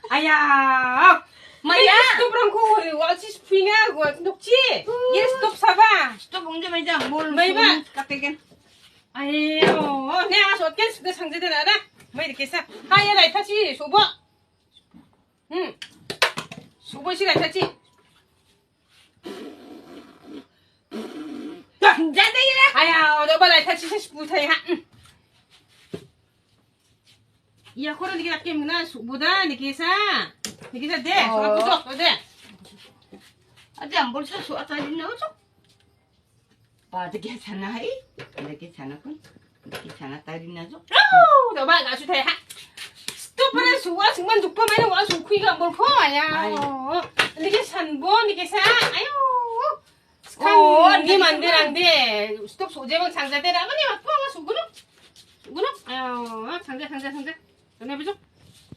哎呀， Maya! 스톱 랑코 와치 스피냐 고 녹지? 예 스톱 사봐. Stop ong jamay jang bol. May ba? Katikin. 아유, 내가 어떻게 내 상제대 나라? 뭐 이렇게 해서 하야 라이타치 소보. 응. 소보시 라이타치. 아야, 너봐 라이타치 세시 부타이 하. 응. 야, 코로 니게 낫게 먹나? 소보다 니게사. 니게사 돼. 소가 부족. 돼. Ate ang bol sa suat sa din na usok. Pa, di sana hai. Di sana kun. Di sana tayo na zo. 아우, 너봐 나주 대. 하. 스토퍼는 소와 승만 족보면은 와 소쿠이가 뭘 포? 아야. 니게 산보 니게사. 아유. 어, 스칸 니 만드는데 스톱 소재방 장자대라 아버님 아빠 와 소구노 소구노 아유 장자 장자 장자 전해보죠.